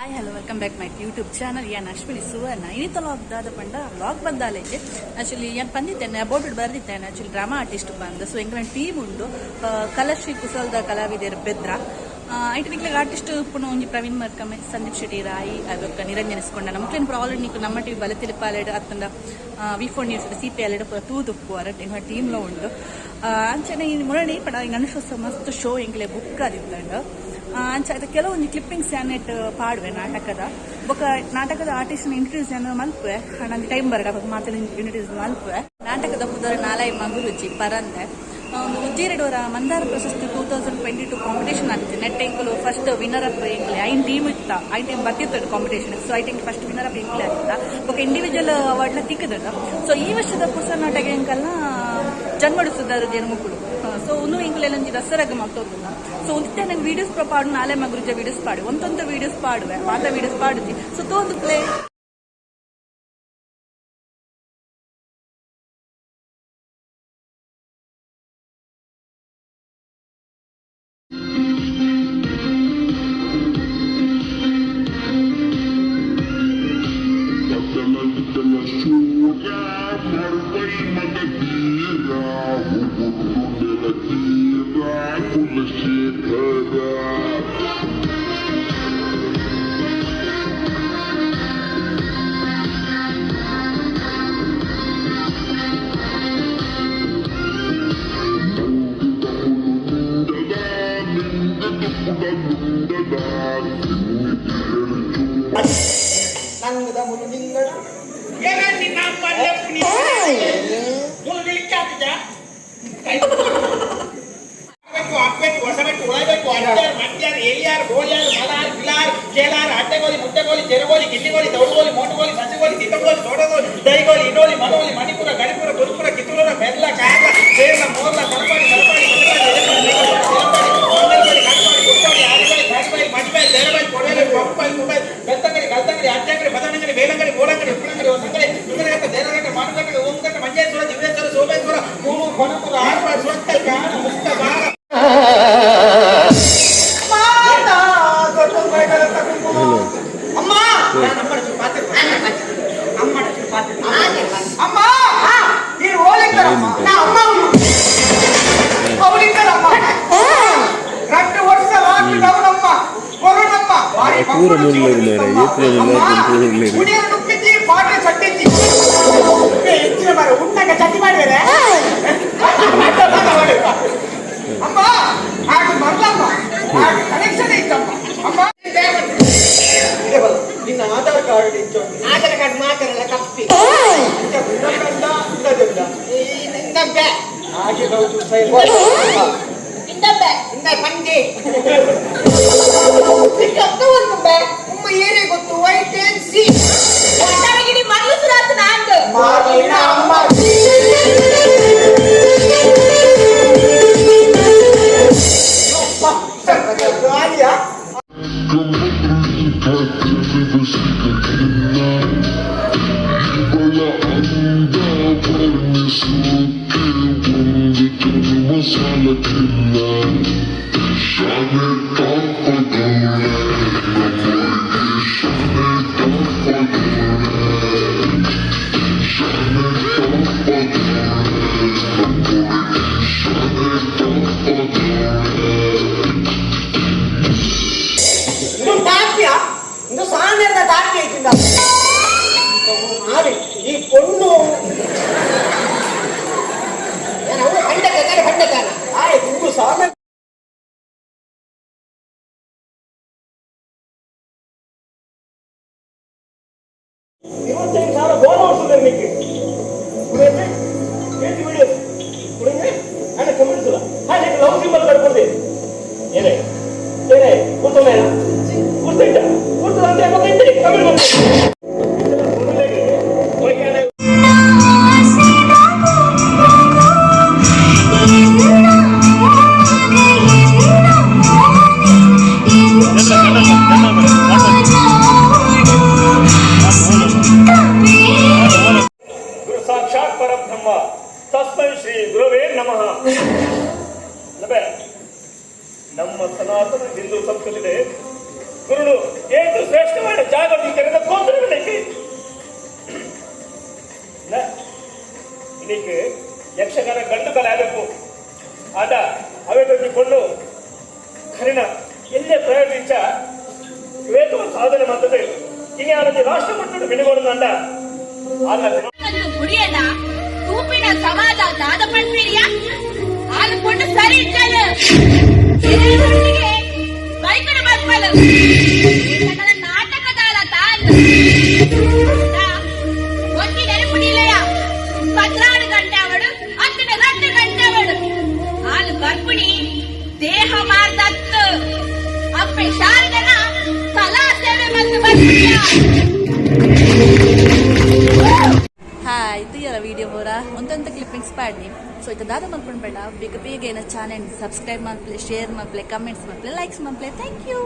Hi, hello, welcome back my YouTube channel. ಯಾನ್ ಅಶ್ವಿನಿ ಸುವರ್ಣ. ಇನಿತ vlog ದಾದ ಪಂಡ, ವ್ಲಾಗ್ ಬಂದಾಲೇಜೆ ಆಕ್ಚುಲಿ ಯಾನ್ ಪಂದಿತ್ತೇನೆ, ಅಬೌಟ್ ಬರ್ದಿತ್ತೇನೆ. ಆಕ್ಚುಲಿ ಡ್ರಾಮಾ ಆರ್ಟಿಸ್ಟ್ ಬಂದು. ಸೊ ಎಂಕ್ಲೆನ ಟೀಮ್ ಉಂಡು, ಕಲಶ್ರೀ ಕುಸಲ್ದ ಕಲಾವಿದೆರ್ ಬೆದ್ರ. ಐಟ್ ನಿಕ್ಲೆಗ್ ಆರ್ಟಿಸ್ಟ್ ಪುನ ಒಂಜಿ ಪ್ರವೀಣ್ ಮರ್ಕಮೆ, ಸಂದೀಪ್ ಶೆಟ್ಟಿ ರಾಯಿ, ಬೊಕ್ಕ ನಿರಂಜನ್ ಇಸ್ಕೊಂಡ. ನಮಕ್ಲೆನ್ ಪೂರ ಆಲ್ರೆಡಿ ನಿಕ್ಲು ನಮ್ಮ ಟಿವಿ ಬಲತಿಲಿಪಾಲೆಡ್ ಅತ್ತಂಡ ವಿ4 ನ್ಯೂಸ್ ಸಿಪಿಎಲ್ ಪೂರ ತೂದುಪ್ಪುವರ್. ಎಂಕ್ಲ ಟೀಮ್ಲ ಉಂಡು. ಅಂಚನೆ ಈ ಮುರಣಿ ಪಡ ಗಣೇಶೋತ್ಸವ ಮಸ್ತ್ ಶೋ ಎಂಕ್ಲೆ ಬುಕ್ ಆದಿತ್ತಂಡ್. ಅಂಚ ಐತ ಕೆಲವೊಂಜಿ ಕ್ಲಿಪ್ಪಿಂಗ್ಸ್ ಯಾನೆಟ್ ಪಾಡುವೆ ನಾಟಕದ. ಬೊಕ ನಾಟಕದ ಆರ್ಟಿಸ್ಟ್ ಇಂಟ್ರೊಡ್ಯೂಸ್ ಯಾನ್ ಮಲ್ಪುವೆ. ನಂಗೆ ಟೈಮ್ ಬರಡ ಮಾತ ಇಂಟ್ರೊಡ್ಯೂಸ್ ಮಲ್ಪುವೆ. ನಾಟಕದ ಪುದರ್ ನಾಲಾಯಿ ಮಗುರುಜಿ ಪರಂದೆ. ಒಂದು ಉಜ್ಜೇರಡೋರ ಮಂದಾರ ಪ್ರಶಸ್ತಿ 2022 ಕಾಂಪಿಟೇಷನ್ ಆಗ್ತದೆ. ನೆಟ್ ಎಂಕುಲು ಫಸ್ಟ್ ವಿನ್ನರ್ ಅಪ್ ಎಂಕ್ಲೆ. ಐನ್ ಟೀಮ್ ಇತ್ತ, ಐನ್ ಟೀಮ್ ಬತ್ತಿತ್ತು ಕಾಂಪಿಟೇಷನ್. ಸೊ I think first winner up ಎಂಕ್ಲೆ ಆಗಿತ್ತ. ಬೊಕ ಇಂಡಿವಿಜುವಲ್ ಅವಾರ್ಡ್ ಲ ತಿಕ್ಕುದುಂಡು. ಸೊ ಈ ವರ್ಷದ ಪೊಸ ನಾಟಕ ಎಂಕಲ್ನ ಜನ್ಮಡು ಸುಧಾರ ಮುಕುಲು. ಸೊ ಉಂದು ಎಂಕುಲೆಲ್ಲ ಒಂಜಿ ದಸರಾಗ ಮಲ್ತೊಂದುಲ್ಲ. ಸೊ ಉಂದಿತ್ತೆ ನಂಗೆ ವೀಡಿಯೋಸ್ ಪಾಡು, ನಾಲೆ ಮಗುರುಜ ವೀಡಿಯೋಸ್ ಪಾಡು, ಒಂತೊಂತ ವೀಡಿಯೋಸ್ ಪಾಡುವೆ, ಮಾತ ವೀಡಿಯೋಸ್ ಪಾಡುಜಿ. ಸೊ ತೋಂದು ಪ್ಲೇ. ಸಕಲ ವಿಕಲ ಶೂರ ಮರ್ವೈ ಮಗಧೀರ ಉಗುರು ನೆಲತೀರ ಕುಲಶೇಖರ. ನಂಗದ ಮುನು ನಿಂಗಡ. ಅಪ್ಪೆಟ್ಟು, ಹೊಸಬೆಟ್ಟು, ಉಳಬೇಕು, ಅಡ್ಡಾರ್, ಮಡ್ಯಾರ್, ಎಲಿಯಾರ್, ಗೋಲಿಯಾರ್, ಮಲಾರ್, ಗಿಲಾರ್, ಕೇಲಾರ್, ಅಡ್ಡೆಗೋಲಿ, ಮುಟ್ಟೆಗೋಲಿ, ಚೆರುಗೋಲಿ, ಗಿಲ್ಲಿಗೋಲಿ, ದೌಡುಗೋಲಿ, ಮೋಟುಗೋಲಿ, ಸಂಜೆಗೋಲಿ, ತಿಟ್ಟಗೋಲಿ, ತೋಟಗೋಲಿ, ದೈಗೋಲಿ, ಇಡೋಲಿ, ಮನೋಲಿ, ಮಣಿಪುರ, ಗಣಿಪುರ, ಗುರುಪುರ, ಕಿತ್ತೂರ, ಬೆರ್ಲ, ಕಾರ್ಲ, ಸೇರ್ಲ, ಮೋರ್ಲ, ತಲಪಾಡಿ, ತಲಪಾಡಿ, ಮಲಪಾಡಿ, ಮಂಗಲ್ಪಾಡಿ, ಕಾಟ್ಪಾಡಿ, ಕುಟ್ಪಾಡಿ, ಆರಿಪಾಡಿ, ಕಾಟ್ಪಾಡಿ, ಮಜ್ಪಾಯಿ, ದೇರಬಾಯಿ, ಕೊಡೇಲೆ, ಪಂಪಾಯಿ, ಕುಬಾಯಿ, ಬೆತ್ತಂಗಡಿ, ಕಲ್ತಂಗಡಿ, ಅಟ್ಟಂಗಡಿ, ಬದನಂಗಡಿ, ಬೇಲಂಗಡಿ, ಗೋಳಂಗಡಿ, ಉಪ್ಪಳಂಗಡಿ, ಹೊಸಂಗಡಿ, ಯುಗನಗಟ್ಟ, ದೇರಗಟ್ಟ, ಮಾನುಗಟ್ಟ, ಓಂಗಟ್ಟ, ಮಂಜೇಶ್ವರ, ಜಿವೇಶ್ವರ, ಸೋಮೇಶ್ವರ, ಮೂರು, ಕೊಣಪುರ, ಆರ್ಪಾಡಿ, ಸುತ್ತ, ಕಾಣ, ಮುಕ್ತ, ಬಾರ. ಮಾತಾ ದೊಡ್ಡ ಮೈಗಳತ್ತ ಕುಂಕುಮ. ಅಮ್ಮ. ಅಮ್ಮ, ನೀನು ಓಲಿಕ್ಕರಮ್ಮ. ನಾ ಅಮ್ಮ ಅವಳಿಕ್ಕರಮ್ಮ. 2 ವರ್ಷ ಲಾಕ್ ಡೌನ್ ಅಮ್ಮ, ಕೊರೋನಮ್ಮ, ಭಾರಿ. ಪೂರ ಮುಳ್ಳು ಮೇರೆ, ಏಪ್ರಿಲ್ ಮುಳ್ಳು. ಕುಡಿಯಲು ನುಕ್ಕಿದ್ದಿ, ಪಾಟ್ರೆ ಚಟ್ಟಿದ್ದಿ. ಹೆಚ್ಚಿನ ಮರ ಉಣ್ಣಕ ಚಟ್ಟಿ ಮಾಡಿದರೆ ಅಮ್ಮ ಹಾಗೆ ಮರಲಮ್ಮ, ಹಾಗೆ ಕನೆಕ್ಷನ್ ಇತ್ತಮ್ಮ. ಅಮ್ಮ, ಇದೆ ಬಲ್ಲ. ನಿನ್ನ ಆಧಾರ್ ಕಾರ್ಡ್ ಇತ್ತು? ಆಧಾರ್ ಕಾರ್ಡ್ ಮಾತಾಡಲ್ಲ ಕಪ್ಪಿ. ಇಂದದೆಂದ? ಇಂದಬ್ಬೆ. ಹಾಗೆ ಹೌದು, ಸರಿ. ಇಂದಬ್ಬೆ ಇಂದ ಪಂಜೆ ಒಂದು ಉಮ್ಮ ಏನೇ ಗೊತ್ತು, ವೈಟ್ ಅಂಡ್ ಸಿ ಗಿಡಿ ಮರಳು ಸುರಾತು ನಾಂದು. ಮಾರ್ಲಿನ ಅಮ್ಮ. ಗಾಳಿಯ. ಇವಳ ಅಂದ ವರ್ಣಿಸೋಕೆ ಒಂದು ಜನ್ಮ ಸಾಲಕ್ಕಿಲ್ಲ. ಶಾಲೆ ಟಾಪದವಳೆ, ನಮಗೆ ಶಾಲೆ ಟಾಪದವಳೆ. ಶಾಲೆ ಟಾಪದವಳೆ, ನಮಗೆ ಶಾಲೆ ಟಾಪದವಳೆ. ಇದು ಟಾಪಿಯ, ಇದು ಸಾಣದ ಟಾಪಿ ಐತಿಂದ ಮಾರಿ ಈ ಪೊಣ್ಣು. ಅವಳು ಪಂಡಕ ಪಂಡಕಾನ. ಆಯ್ತು, ಇದು ಸಾಣ. 25,000 ಫಾಲೋವರ್ಸ್ ಉಲ್ಲೆರ್ ನಿಕ್ಕೆ. ಕುಡಿಯಂತೆ ಏತ್ ವಿಡಿಯೋಸ್ ಕುಡಿಯಂತೆ ಅಣ್ಣ ಕಮೆಂಟ್ಸ್ ಇಲ್ಲ. ಹಾ, ನಿಕ್ಕೆ ಲವ್ ಸಿಂಬಲ್ ಕಟ್ಕೊಡ್ದೆ. ಏನೇ ಏನೇ ಕೂರ್ತಮೇನ ಕೂರ್ತಿದ್ದ ಕೂರ್ತದಂತೆ ಮತ್ತೆ ಕಮೆಂಟ್ ಮಾಡ್ತೀನಿ. ಗುರು ಸಾಕ್ಷಾತ್ ಪರಬ್ರಹ್ಮ ತಸ್ಮೈ ಶ್ರೀ ಗುರುವೇ ನಮಃ. ಲಬೆ, ನಮ್ಮ ಸನಾತನ ಹಿಂದೂ ಸಂಸ್ಕೃತಿ ಗುರುಳು ಏತು ಶ್ರೇಷ್ಠ. ಸಾಧನೆ ಮಾಡ್ತದೆ. ಇನಿ ಆನಂದ ರಾಷ್ಟ್ರ ಮಟ್ಟದ ಮಿನುಗೋಡು ಆನ ಗುಡಿಯದ ತೂಪಿನ ಸಮಾಜ ದಾದ ಪಣ್ಪಿರಿಯ ಆಲು ಪೊಣ್ಣು ಸರಿ ಇಜ್ಜಲ್ ಬೈಕುಡು ಬರ್ಪಲು ನಾಟಕದಾಲ ತಾನ್ ಒಂಜಿ ನೆನಪುಡಿಲಯ 12 ಗಂಟೆ ಅವಳು ಅತ್ತಿನ 2 ಗಂಟೆ ಅವಳು ಆಲು ಗರ್ಭಿಣಿ ದೇಹ ಮಾರ್ದತ್ತು ಅಪ್ಪೆ ಶಾರದನ ಕಲಾ ಸೇವೆ ಮತ್ತು ಬರ್ಪಿಯ. ಹಾಯ್, ತೂಯರ ವಿಡಿಯೋ ಪೂರ ಒಂತೊಂತ ಕ್ಲಿಪ್ಪಿಂಗ್ಸ್ ಪಾಡ್ನಿ. ಸೊ ಇತ್ತ ದಾದ ಮಲ್ಪುಂಡು ಬೇಡ, ಬೇಗ ಬೇಗ ಏನ ಚಾನೆಲ್ ಸಬ್ಸ್ಕ್ರೈಬ್ ಮಲ್ಪಲೆ, ಶೇರ್ ಮಲ್ಪಲೆ, ಕಮೆಂಟ್ಸ್ ಮಲ್ಪಲೆ, ಲೈಕ್ಸ್ ಮಲ್ಪಲೆ. Thank you.